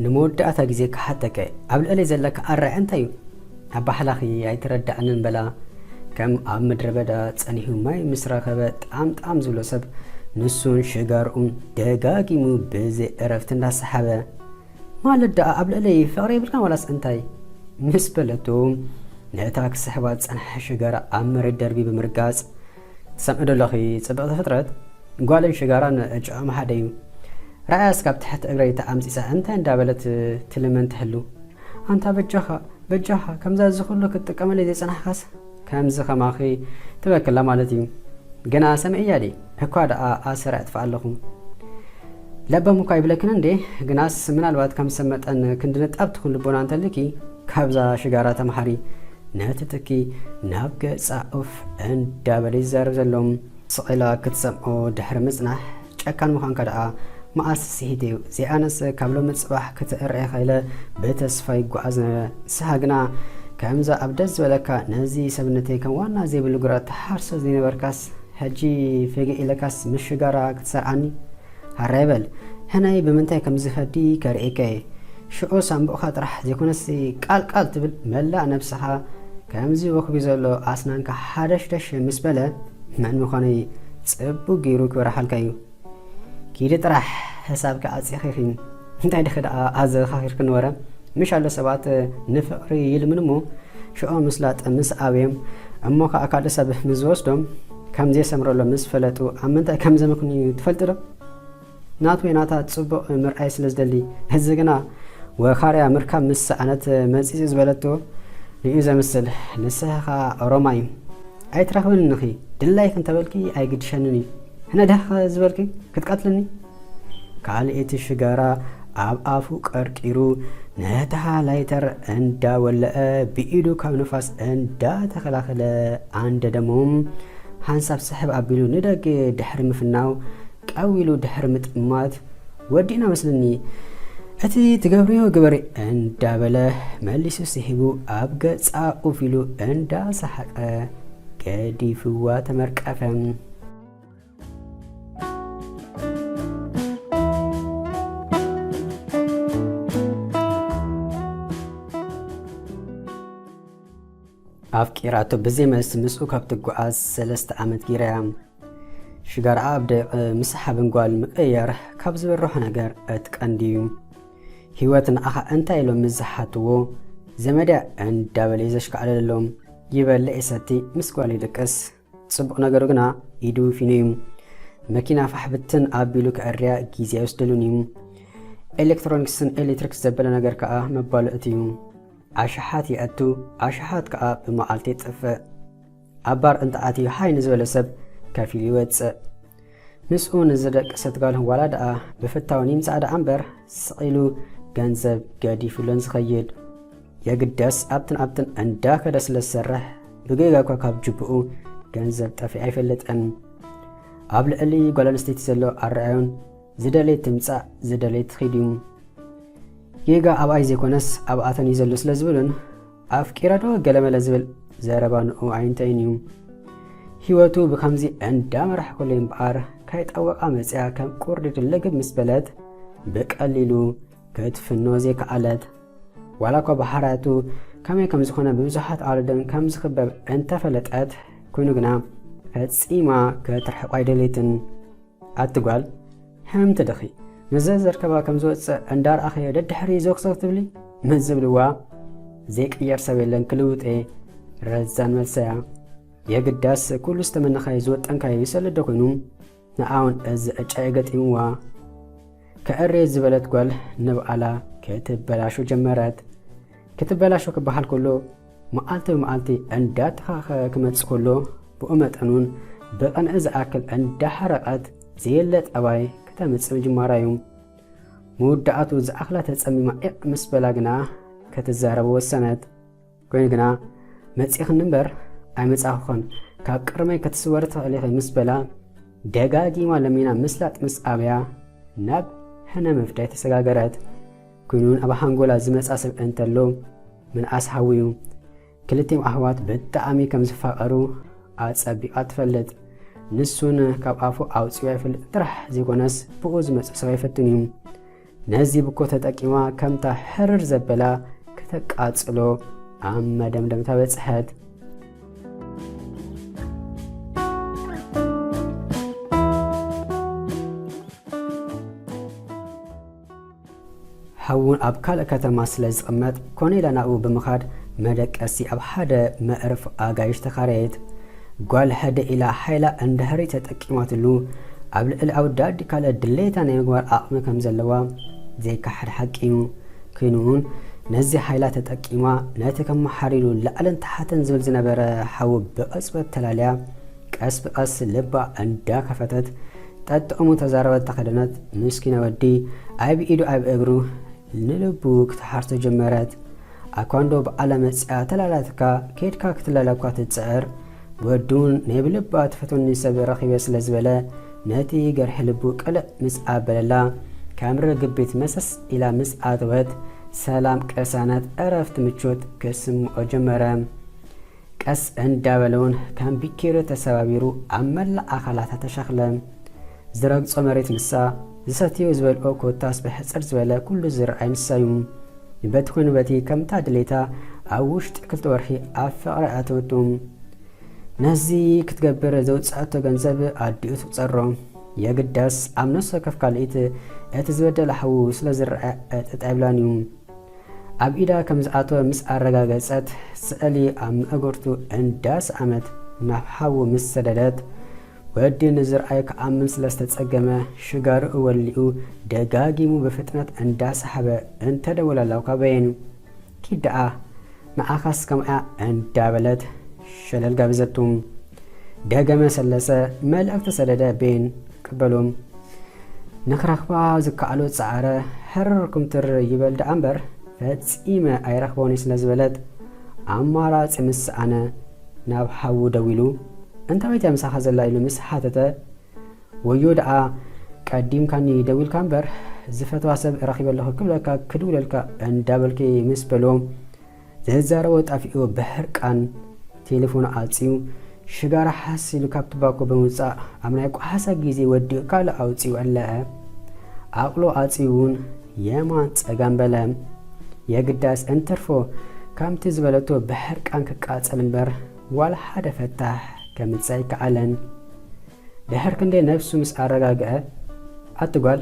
ንመወዳእታ ግዜ ክሓተከ፣ ኣብ ልዕለይ ዘለካ ኣረኣእያ እንታይ እዩ? ኣባሕላኺ ኣይተረዳእንን በላ። ከም ኣብ ምድረ በዳ ጸኒሑ ማይ ምስ ረኸበ ጣም ጣም ዝብሎ ሰብ፣ ንሱን ሽጋርኡን ደጋጊሙ ብዘይ ዕረፍቲ እንዳሰሓበ፣ ማለት ደኣ ኣብ ልዕለይ ፍቕሪ የብልካን ዋላስ እንታይ? ምስ በለቶ፣ ነታ ክስሕባ ዝጸንሐ ሽጋራ ኣብ መሬት ደርቢ ብምርጋጽ፣ ትሰምዒ ዶ ኣለኺ ጽብቕቲ ፍጥረት? ጓልን ሽጋራን ጨኦም ሓደ እዩ። ረኣያስ ካብ ትሕቲ እግረይ ተኣምጺጻ እንታይ እንዳበለት ትልመን ትህሉ። ኣንታ በጃኻ፣ በጃኻ፣ ከምዛ እዚ ኩሉ ክትጥቀመለይ ዘይጸናሕካስ ከምዚ ከማኺ ትበክላ ማለት እዩ። ግና ሰምዕያ ድየ? እኳ ደኣ ኣሰር ኣጥፍኣ ኣለኹ። ለባም እኳ ይብለክን እንዴ፣ ግናስ ምናልባት ከም ሰብ መጠን ክንዲ ንጣብ ትኹን ልቦና እንተልኪ፣ ካብዛ ሽጋራ ተምሃሪ። ነቲ ትኪ ናብ ገጻ ኡፍ እንዳበለ ይዛረብ ዘሎ። ስቕ ኢላ ክትሰምዖ ድሕሪ ምጽናሕ፣ ጨካን ምዃንካ ደኣ መኣስ ስሒተዮ። ዘይኣነሰ ካብ ሎሚ ጽባሕ ክትእረየካ ኢለ ብተስፋ ይጓዓዝ ነበረ። ንስኻ ግና ከምዛ ኣብ ደስ ዝበለካ ነዚ ሰብነተይ ከም ዋና ዘይብሉ ግራት ትሓርሶ ዘይነበርካስ፣ ሕጂ ፈገእ ኢለካስ ምስ ሽጋራ ክትሰርዓኒ? ሃራይ በል፣ ሕናይ ብምንታይ ከም ዝፈዲ ከርእየካ እየ። ሽዑ ሳምቡእኻ ጥራሕ ዘይኮነሲ ቃል ቃል ትብል መላእ ነብስኻ ከምዚ ወኽቢ ዘሎ ኣስናንካ ሓደሽደሽ ምስ በለ፣ መን ምዃነይ ጽቡቕ ገይሩ ክበርሃልካ እዩ። ኪዲ ጥራሕ ሕሳብካ ኣጽኺኺ። እንታይ ድኺ ደኣ ኣዘኻኺርክኒ ወረ? ምሽ ኣሎ ሰባት ንፍቕሪ ይልምኑ እሞ ሽዑ ምስላጥ ምስ ኣበዮም እሞ ከኣ ካልእ ሰብ ምስ ዝወስዶም ከም ዘየሰምረሎም ምስ ፈለጡ ኣብ ምንታይ ከም ዘምኽንዩ ትፈልጢ ዶ? ናቱ ወይ ናታ ጽቡቕ ምርኣይ ስለ ዝደሊ፣ እዚ ግና ወኻርያ ምርካብ ምስ ሰኣነት መጺጽ ዝበለቶ እዩ ዘምስል። ንስኻ ከኣ ኦሮማይ ኣይትረኽብን እንኺ፣ ድላይኪ እንተበልኪ ኣይግድሸንን እዩ። ሕነ ድኻ ዝበልኪ ክትቀትልኒ? ካልኤቲ ሽጋራ ኣብ ኣፉ ቀርቂሩ ነታ ላይተር እንዳወለአ ብኢዱ ካብ ንፋስ እንዳተኸላኸለ ኣንደደሞ። ሓንሳብ ስሕብ ኣቢሉ ንደገ ድሕሪ ምፍናው ቀዊሉ ድሕሪ ምጥማት፣ ወዲእና መስልኒ፣ እቲ ትገብርዮ ግበሪ እንዳበለ መሊሱ ስሒቡ ኣብ ገጻ ኡፍ ኢሉ እንዳሰሓቀ ገዲፍዋ ተመርቀፈ። ኣፍቂራቶ ብዘይ መልሲ ምስኡ ካብ ትጓዓዝ ሰለስተ ዓመት ጌራያ። ሽጋርኣ ኣብ ደቂቕ ምስሓብን ጓል ምቅይያር ካብ ዝበርሖ ነገር እቲ ቀንዲ እዩ። ህይወት ንዓኻ እንታይ ኢሎም ምስ ዝሓትዎ፣ ዘመድያ እንዳበለ እዩ ዘሽካዕለሎም። ይበልዕ ይሰቲ፣ ምስ ጓል ይድቅስ። ጽቡቕ ነገሩ ግና ኢዱ ፊኑ እዩ። መኪና ፋሕ ብትን ኣቢሉ ከዕርያ ግዜ ኣይወስደሉን እዩ። ኤሌክትሮኒክስን ኤሌክትሪክ ዘበለ ነገር ከኣ መባልዕቱ እዩ። ኣሽሓት ይኣቱ፣ ኣሽሓት ከኣ ብመዓልቲ ይጥፍእ። ኣብ ባር እንተ ኣትዩ ሃይ ንዝበለ ሰብ ከፊሉ ይወጽእ። ምስኡ ንዝደቅሰት ጓል ዋላ ደኣ ብፍታውን ይምጻእ ደኣ እምበር፣ ስቕ ኢሉ ገንዘብ ገዲፉለን ዝኸይድ። የግዳስ ኣብትን ኣብትን እንዳኸደ ስለ ዝሰርሕ፣ ብጌጋ እኳ ካብ ጅብኡ ገንዘብ ጠፊኡ ኣይፈልጥን። ኣብ ልዕሊ ጓል ኣንስተይቲ ዘሎ ኣረኣዮን ዝደለየት ትምጻእ፣ ዝደለየት ትኺድ እዩ። ጌጋ ኣብኣይ ዘይኮነስ ኣብኣተን እዩ ዘሎ ስለ ዝብሉን፣ ኣፍቂረ ዶ ገለመለ ዝብል ዘረባ ንኡ ኣይንተይን እዩ። ህይወቱ ብኸምዚ እንዳመራሕ ከሎ እምበኣር፣ ካይ ጠወቓ መጽያ ከም ቁርዲድ ልግብ ምስ በለት፣ ብቀሊሉ ክትፍኖ ዘይከኣለት። ዋላ እኳ ባህርያቱ ከመይ ከም ዝኾነ ብብዙሓት ኣዋልድን ከም ዝኽበብ እንተፈለጠት፣ ኮይኑ ግና ፈጺማ ክትርሕቆ ኣይደለየትን። ኣቲ ጓል፣ ሕምምቲ ድኺ? ምስ ዘዘርከባ ከም ዝወጽእ እንዳርኣኸዮ ደድሕሪ ዞኽዞኽ ትብሊ? ምስ ዝብልዋ፣ ዘይቅየር ሰብ የለን ክልውጥ እየ። ረዛን መልሰያ። የግዳስ ኩሉ ዝተመነኻዮ ዝወጠንካዮ ይሰልል ዶ ኮይኑ? ንኣውን እዚ ዕጫ የገጢምዋ። ከዕርየ ዝበለት ጓል ንብዓላ ክትበላሾ ጀመረት። ክትበላሾ ክበሃል ከሎ፣ መዓልቲ ብመዓልቲ እንዳተኻኸ ክመጽእ ከሎ፣ ብኡ መጠን እውን ብቕንኢ ዝኣክል እንዳሓረቐት ዘየለ ጠባይ ክተምጽእ ምጅማራ እዩ። መወዳእቱ ዝኣኽላ ተጸሚማ ኢቕ ምስ በላ ግና ክትዛረብ ወሰነት። ኮይኑ ግና፣ "መጺእኽኒ እምበር ኣይመጻእኹኽን፣ ካብ ቅድመይ ክትስወሪ ትኽእሊ ኢኺ" ምስ በላ፣ ደጋጊማ ለሚና ምስላጥ ምስ ኣበያ፣ ናብ ሕነ ምፍዳይ ተሰጋገረት። ኮይኑ እውን ኣብ ሓንጎላ ዝመጻ ሰብ እንተሎ፣ ምንኣስ ሓዊ እዩ። ክልቲኦም ኣሕዋት ብጣዕሚ ከም ዝፋቐሩ ኣጸቢቓ ትፈልጥ። ንሱን ካብ ኣፉ ኣውጺኡ ኣይፈልጥ ጥራሕ ዘይኮነስ፣ ብኡ ዝመጽእ ሰብ ኣይፈትን እዩ። ነዚ ብኮ ተጠቂማ ከምታ ሕርር ዘበላ ከተቃጽሎ ኣብ መደምደምታ በጽሐት። ሓውን ኣብ ካልእ ከተማ ስለ ዝቕመጥ፣ ኮነ ኢላ ናብኡ ብምኻድ መደቀሲ ኣብ ሓደ መዕርፍ ኣጋይሽ ተኻረየት። ጓል ሕደ ኢላ ሓይላ እንድሕሪ ተጠቂማትሉ፣ ኣብ ልዕሊ ኣውዳዲ ካልእ ድሌታ ናይ ምግባር ዓቕሚ ከም ዘለዋ ዘይከሓድ ሓቂ እዩ። ኮይኑ እውን ነዚ ሓይላ ተጠቂማ ነቲ ከመሓሪሉ ላዕልን ታሕትን ዝብል ዝነበረ ሓዊ ብቕጽበት ተላልያ፣ ቀስ ብቐስ ልባ እንዳከፈተት ጠጥዑሙ ተዛረበት ተኸደነት። ምስኪና ወዲ ኣብ ኢዱ ኣብ እግሩ ንልቡ ክትሓርቶ ጀመረት። ኣኳንዶ ብዓላ መጽያ ተላላትካ፣ ኬድካ ክትላለ እኳ ትጽዕር። ወዲ እውን ናይ ብልባ ትፈትወኒ ሰብ ረኺበ ስለ ዝበለ፣ ነቲ ገርሒ ልቡ ቅልዕ ምስ ኣበለላ፣ ከም ርግቢት መሰስ ኢላ ምስ ኣተወት፣ ሰላም፣ ቅሳነት፣ ዕረፍቲ፣ ምቾት ክስምዖ ጀመረ። ቀስ እንዳበለ እውን ከም ቢኬሮ ተሰባቢሩ ኣብ መላእ ኣኻላታ ተሸኽለ። ዝረግጾ መሬት ንሳ፣ ዝሰትዮ ዝበልኦ ኮታስ ብሕጽር ዝበለ ኩሉ ዝረኣይ ንሳዩ። በቲ ኮይኑ በቲ ከምታ ድሌታ ኣብ ውሽጢ ክልተ ወርሒ ኣብ ፍቕሪ ኣተወቱ። ነዚ ክትገብር ዘውጽኣቶ ገንዘብ ኣዲኡ ትቁጸሮ። የግዳስ ኣብ ነፍሲ ወከፍ ካልኢት እቲ ዝበደለ ሓዉ ስለ ዝረኣ ዕጥጥ ኣይብላን እዩ። ኣብ ኢዳ ከም ዝኣተወ ምስ ኣረጋገጸት፣ ስእሊ ኣብ መእገርቱ እንዳሰኣመት ናብ ሓዉ ምስ ሰደደት፣ ወዲ ንዝረኣዮ ክኣምን ስለ ዝተጸገመ፣ ሽጋርኡ ወሊዑ ደጋጊሙ ብፍጥነት እንዳሰሓበ እንተደወለላ እኳ በየን። ኪድ ደኣ፣ ንዓኻስ ከምኣ እንዳበለት ሸለል ጋቢዘቱ። ደገመ ሰለሰ፣ መልእኽቲ ሰደደ፣ ቤን ቅበሉ። ንክረኽባ ዝከኣሎ ጸዓረ፣ ሕርር ኩምትር ይበል ደኣ እምበር፣ ፈጺመ ኣይረኽቦን እየ ስለ ዝበለት፣ ኣማራጺ ምስ ሰኣነ፣ ናብ ሓዉ ደዊሉ፣ "እንታይ እያ ምሳኻ ዘላ?" ኢሉ ምስ ሓተተ፣ "ወዮ ደኣ ቀዲምካኒ ደዊልካ እምበር፣ ዝፈትዋ ሰብ ረኺበ ኣለኹ ክብለካ ክድውለልካ እንዳበልኩ" ምስ በሎ፣ ዝዛረቦ ጠፊኡ ብሕርቃን ቴሌፎኑ ዓጽዩ፣ ሽጋራ ሓስ ኢሉ ካብ ቱባኮ ብምውጻእ፣ ኣብ ናይ ቋሓሳ ግዜ ወዲኡ ካልእ ኣውጺኡ ኣለዐ። ዓቕሉ ዓጽዩ እውን የማን ጸጋም በለ። የግዳስ እንትርፎ ከምቲ ዝበለቶ ብሕርቃን ክቃጸል እምበር ዋላ ሓደ ፈታሕ ከምጽእ ኣይከኣለን። ድሕር ክንደይ ነብሱ ምስ ኣረጋግዐ፣ "ኣቲ ጓል፣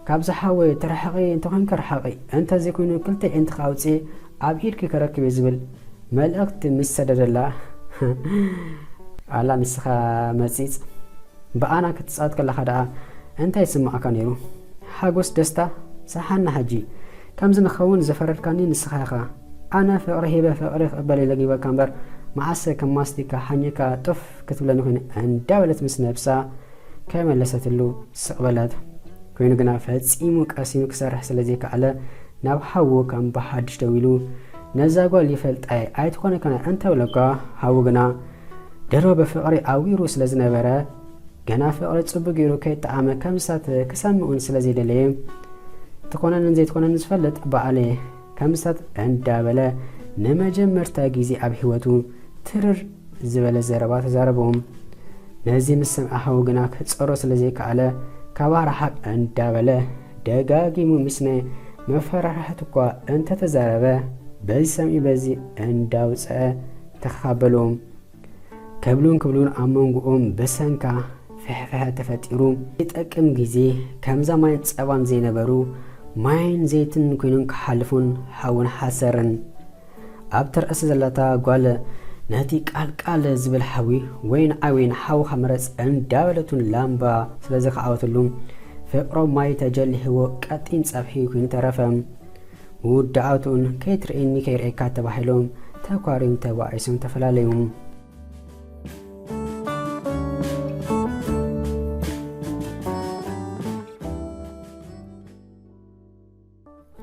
ካብ ዝሓወይ ትርሓቒ እንተኾይንኪ ርሓቒ፣ እንተዘይኮይኑ ክልተ ኣዒንትኺ ኣውፅኢ ኣብ ኢድኪ ከረክብ እየ" ዝብል መልእኽቲ ምስ ሰደደላ፣ "ኣላ ንስኻ መፂፅ፣ ብኣና ክትፃወት ከለኻ ደኣ እንታይ ይስምዓካ ነይሩ? ሓጎስ፣ ደስታ፣ ሰሓና ሕጂ ከምዚ ንኸውን ዘፈረድካኒ ንስኻ ኢኻ። ኣነ ፍቕሪ ሂበ ፍቕሪ ክቕበል ኢለ ጊበካ እምበር፣ መዓሰ ከም ማስቲካ ሓኝካ ጡፍ ክትብለኒ ኮይኑ" እንዳበለት ምስ ነብሳ ከይመለሰትሉ ስቕ በለት። ኮይኑ ግና ፈጺሙ ቀሲኑ ክሰርሕ ስለ ዘይከኣለ ናብ ሓዉ ከም ብሓድሽ ደዊሉ፣ "ነዛ ጓል ይፈልጣ እየ፣ ኣይትኾነካን እያ" እንተበለኳ፣ ሓዉ ግና ድሮ ብፍቕሪ ኣዊሩ ስለ ዝነበረ፣ ገና ፍቕሪ ጽቡቕ ገይሩ ከይጠዓመ ከም እሳት ክሰምእ እውን ስለ ዘይደለየ፣ "ትኾነንን ዘይትኾነንን ዝፈልጥ ባዕለ እየ" ከም እሳት እንዳበለ ንመጀመርታ ግዜ ኣብ ህይወቱ ትርር ዝበለ ዘረባ ተዛረቦም። ነዚ ምስ ሰምዐ ሓው ግና ክጸሮ ስለ ዘይከኣለ፣ ካባኻ ርሓቕ እንዳበለ ደጋጊሙ ምስ ናይ መፈራርሕት እኳ እንተተዛረበ፣ በዚ ሰሚዑ በዚ እንዳውጽአ ተኸኻበሎም። ክብሉን ክብሉን ኣብ መንጎኦም ብሰንካ ፍሕፍሐ ተፈጢሩ። ይጠቅም ግዜ ከምዛ ማይን ጸባን ዘይነበሩ፣ ማይን ዘይትን ኮይኖም ክሓልፉን ሓውን ሓሰርን። ኣብቲ ርእሲ ዘለታ ጓል ነቲ ቃል ቃል ዝብል ሓዊ፣ "ወይ ንዓይ ወይ ንሓውኻ ምረጽ" እንዳበለቱን ላምባ ስለ ዝኸዓወትሉ፣ ፍቕሮም ማይ ተጀሊሕዎ ቀጢን ጸብሒ ኮይኑ ተረፈ። መወዳእትኡን "ከይትርእየኒ ከይርእየካ" ተባሂሎም ተኳርዮም ተባኢሶም ተፈላለዩ።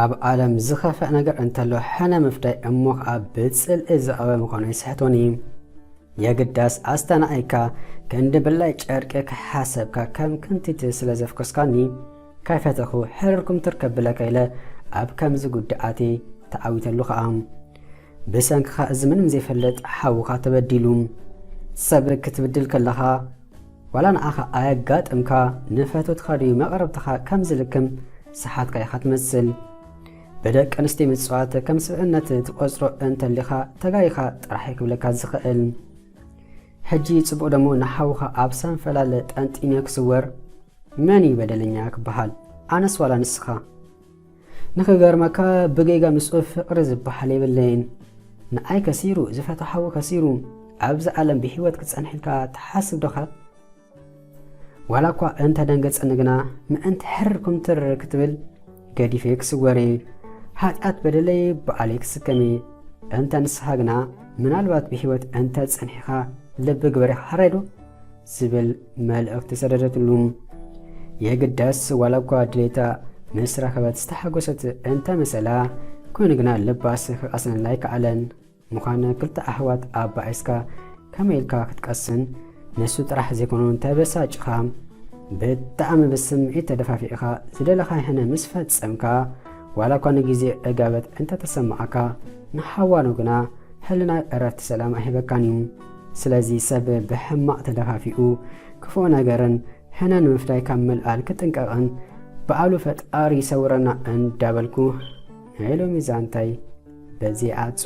ኣብ ዓለም ዝኸፍእ ነገር እንተሎ ሕነ ምፍዳይ እሞ ኸኣ ብጽልኢ ዝቐበ ምዃኑ ኣይስሕቶን እዩ። የግዳስ ኣስተናቒካ ክንዲ ብላይ ጨርቂ ከይሓሰብካ ከም ክንቲት ስለ ዘፍኮስካኒ፣ ከይፈተኹ ሕርርኩም ትርከብ ብለካ ኢለ ኣብ ከምዚ ጉዳይ ኣትየ ተዓዊተሉ ኸኣ። ብሰንክኻ እዚ ምንም ዘይፈልጥ ሓውኻ ተበዲሉ። ሰብ ክትብድል ከለኻ ዋላ ንዓኻ ኣየጋጥምካ፣ ንፈተውትኻ ድዩ መቕረብትኻ ከም ዝልክም ሰሓትካ ኢኻ ትመስል። ብደቂ ኣንስትዮ ምጽዋት ከም ስብእነት ትቆጽሮ እንተሊኻ ተጋይኻ ጥራሕ ክብለካ ዝኽእል። ሕጂ ጽቡቕ ደሞ ንሓውኻ ኣብ ሰንፈላል ጠንጢነ ክስወር መን እዩ በደለኛ ክበሃል? ኣነስ ዋላ ንስኻ? ንኽገርመካ ብጌጋ ምስኡ ፍቕሪ ዝበሃል የብለይን። ንኣይ ከሲሩ ዝፈትዎ ሓዊ ከሲሩ ኣብዚ ዓለም ብህይወት ክጸንሕ ኢልካ ትሓስብ ዶኻ? ዋላ እኳ እንተደንገጸኒ ግና ምእንቲ ሕርር ኩምትር ክትብል ገዲፈ ክስወር እየ። ሓጢኣት በደለይ ባዕለይ ክስከም እየ። እንተ ንስኻ ግና ምናልባት ብህይወት እንተ ጸኒሕካ ልቢ ግበር ኢኻ ሓራይ ዶ? ዝብል መልእኽቲ ሰደደትሉ። የግዳስ ዋላ እኳ ድሌታ ምስ ረኸበት ዝተሓጎሰት እንተ መሰላ፣ ኮይኑ ግና ልባስ ክቐስነላ ኣይከኣለን። ምዃን ክልተ ኣሕዋት ኣባኢስካ ከመይ ኢልካ ክትቀስን? ንሱ ጥራሕ ዘይኮኑ ተበሳጭኻ ብጣዕሚ ብስምዒት ተደፋፊእኻ ዝደለኻ ሕነ ምስ ፈጸምካ ዋላ እኳ ንግዜ ዕጋበት እንተተሰማዓካ ንሓዋሩ ግና ሕልና እረፍቲ ሰላም ኣይህበካን እዩ። ስለዚ ሰብ ብሕማቕ ተደፋፊኡ ክፉእ ነገርን ሕነ ንምፍዳይ ካብ ምልዓል ክጥንቀቕን ባዕሉ ፈጣሪ ይሰውረና እንዳበልኩ ናይ ሎሚ ዛንታይ በዚ ይዓጹ።